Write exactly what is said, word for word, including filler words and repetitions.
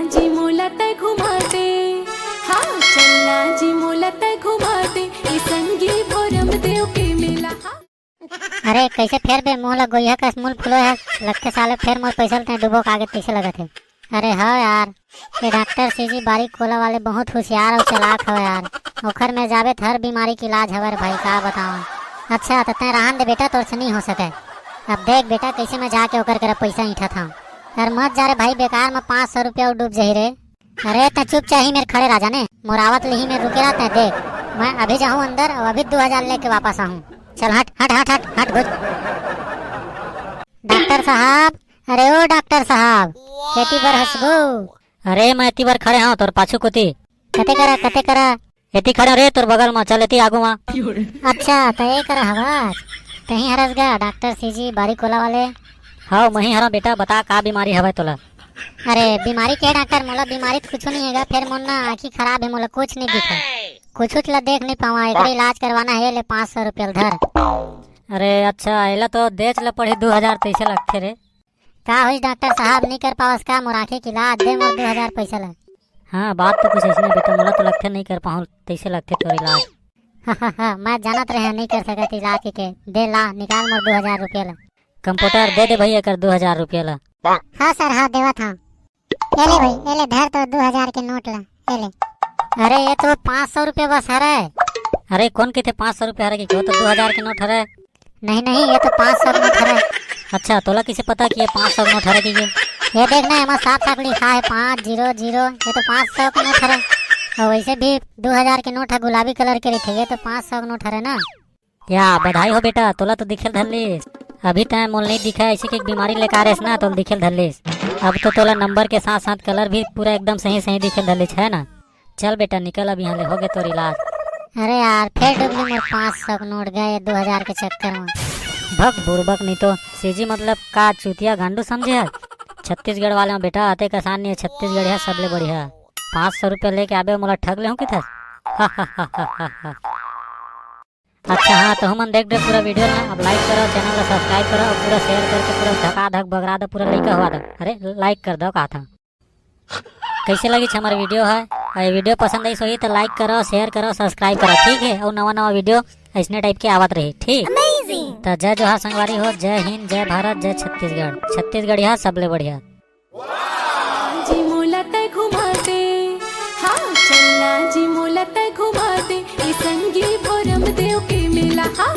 जी मोला तै घुमा दे, हाँ चलना जी मोला तै घुमा दे, ए संगी भोरम देव के मेला, हाँ। अरे कइसे फेर बे मुंह ल गोइहा कस मुल फुलोय हस, लगथे साले फेर मोर पइसा ल तैं डुबो कागे तइसे लगत हे। अरे हव यार, ये डॉक्टर सीजी बारी कोला वाले बहुत होशियार अउ चालाक हवय यार। ओखर में जाबे त हर बीमारी के इलाज हवय रे भाई, का बतावं। अच्छा त तैं रहन दे बेटा, तोर से नइ हो सकय। अब देख बेटा कइसे मैं जाके ओकर करा पइसा ईंठत हंव। अरे मत जा रे भाई, बेकार म पाँच सौ रुपया डूब जाही रे। अरे तैं चुप चाही मेर खड़े रह जाने, मोर आवत ले ही मेर रुके रह तैं देख। मैं अभी जाहूं अंदर अउ अभी दू हजार लेके वापस आहूं। चल हट हट हट हट हट भुज। डॉक्टर साहब, अरे ओ डॉक्टर साहब, एती बर हंसबो? अरे मैं एती बर खड़े हंव तोर पाछू कोती। कते करा कते करा? एती खड़े हंव रे तोर बगल म, चल एती आगू म। अच्छा त ए करा हवस, तहीं हरस गा डॉक्टर सीजी बारी कोला वाले? हव महीं हरंव बेटा, बता का बीमारी हवय तोला? अरे बीमारी के डॉक्टर, मोला बीमारी त कुछु नइ हे गा, फेर मोर ना आंखी खराब हे, मोला कुछ नइ दिखे, कुछुच ला देख नइ पावं, एकरे इलाज करवाना हे, ले पाँच सौ रुपया ल धर। अरे अच्छा, एला तो देच ल पड़ही दू हजार तइसे लगथे रे। का होइस डॉक्टर साहब, नइ कर पावस का मोर आंखी के इलाज? दे मोर दू हजार पइसा ला। हाँ बात तो कुछ अइसने बेटा, मोला तो लगथे नइ कर पाहूं तइसे लगथे तोर इलाज। मैं जानत रहेंव नइ कर सकत इलाज के, के। दे ला निकाल मोर दू हजार रुपया ला। कंपाउंडर दे दे भई एकर दू हजार रुपया ला। हाँ सर, हाँ देवत हंव। ए ले भई, ए ले धर तोर दू हजार के नोट ला, ए ले। अरे ये तो पाँच सौ रुपया बस हरय। अरे कोन कहिथे पाँच सौ रुपया हरय कहिके, वो तो दू हजार के नोट हरय। नहीं नहीं, ये तो पाँच सौ के नोट हरय। अच्छा तोला कइसे पता कि ये पाँच सौ के नोट हरय कहिके? ये देख ना, एमा साफ साफ लिखा हे पाँच जीरो जीरो, ये तो पाँच सौ के नोट हरय। अउ वइसे भी दू हजार के नोट ह गुलाबी कलर के रहिथे, ये तो पाँच सौ के नोट हरय ना। या बधाई हो बेटा, तोला तो दिखे ल धर लिस। अभी तैं मोला नइ दिखय, अइसे के बीमारी लेके आय रहेस ना, तोला दिखे ल धर लिस। अब तो तोला नंबर के साथ साथ कलर भी पूरा एकदम सही सही दिखे ल धर लिस, है ना? चल बेटा निकल अब इहाँ ले, होगे तोर इलाज। अरे यार फेर डूब गे मोर पाँच सौ के नोट, गे ये दू हजार के चक्कर म। भक बुरबक, नइ तो सीजी मतलब का चूतिया गांडू समझे हस? छत्तीसगढ़ वाले म बेटा अतेक असान नइ हे, छत्तीसगढ़िया सबले बढ़िया। पाँच सौ रुपया लेके आबे मोला ठग लेहूं कहिथस? अच्छा हाँ, तो हमन देख दे पूरा वीडियो ला। अब लाइक करो, चैनल ला सब्सक्राइब करो अउ पूरा शेयर करके पूरा धका धक बगरा दो, पूरा लइका होवा दो। अरे लाइक कर दो कहा था। कइसे लगिस हमर वीडियो ह? अउ ये वीडियो पसंद आइस होही तो लाइक करो, शेयर करो, सब्सक्राइब करो, ठीक है? अउ नवा नवा वीडियो अइसने टाइप के आवत रही, ठीक? तो जय जोहार संगवारी हो, जय हिंद, जय भारत, जय छत्तीसगढ़। छत्तीसगढ़िया सबले बढ़िया। जी मोला तै घुमा दे, हाँ चलना जी मोला तै घुमा दे, ए संगी भोरम देव के मेला, हाँ।